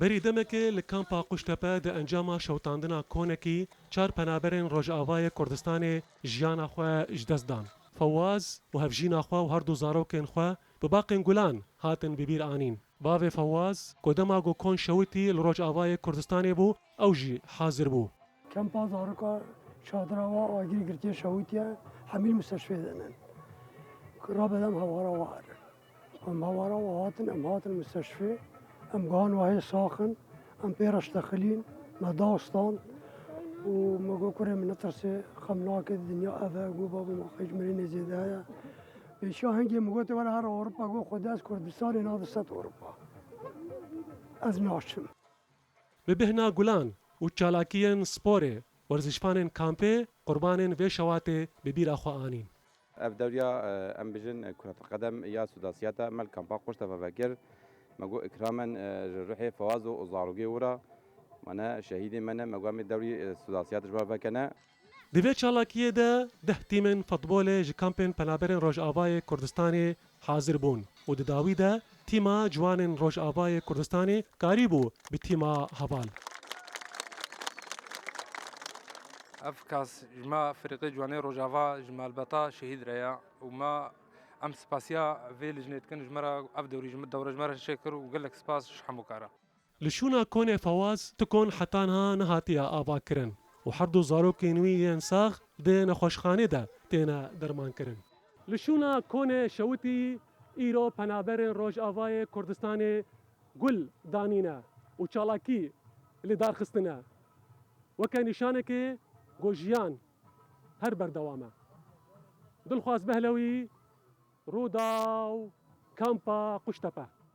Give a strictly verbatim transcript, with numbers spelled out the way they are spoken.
Berî demekê li kampa Quştepe di encama şewitandina konekî çar penaberên Rojavayê Kurdistanê jiyana xwe ji dest dan. Fewaz û hevjîna xwe û her du zarokên xwe bi baqên gulan hatin bi bîr anîn. Bavê Fewaz ku dema ku kon şewitî li Rojavayê Kurdistanê bû, ew jî hazir bû. Kempa zaroka çadira wa agir girtiye şewitiye, hemî li musteshfê de ne. Rabe dem hewara wa herin. Em hewara wa hatin, em hatin musteshfê. Em guhan wa hê saxin. Em pê re ştexilîn. Me da stand. Û me got, kurê min netirsê, xem nake, dinya ev e. Got, babo, me qey ji min rê nêzêde heye. Pêşiya hingê min gotê, were here Ewropa. Got, Xwedê, ez Kurdistanê nadistet Ewropa. Ez naçim. Bi bêhna gulan û çalakiyên sporê, werzîşvanên kampê qurbanên vê şewatê bi bîra xwe anîn. Ev dewriya, e, em bijin, e, Kuretel Qedem ya Sudasiyeta me li kampa Quştepe vekir. Me got ikramen, e, ji ruhê Fewaz û zarokê wira, mane şehîdê me ne, me got em ê dewrî, e, Sudasiyet ji wan vekene. Di vê çalakiyê de deh tîmên futbolê ji kampên penaberên Rojavayê Kurdistanê hazir bûn û di dawî de tîma ciwanên Rojavayê Kurdistanê karîbû bi tîma heval. Ev kas ji me firîqê ciwanê Rojava ji malbata şehîd re ye û me em spasiya vê lijnê dikin ji me re ev dewrî ji me, dewre ji me re çêkir û gelek spas ji hemû kara. Li şûna konê Fewaz tu kon heta niha nehatiye avakirin û her du zarokên wî yên sax di nexweşxanê de têne dermankirin. Li şûna konê şewitî îro penaberên Rojavayê Kurdistanê gul danîne û çalakî li dar xistine. Weke nîşanekê ku jiyan her berdewam e. Dilxwaz Behlewî, Rûdaw, Kampa Quştepe.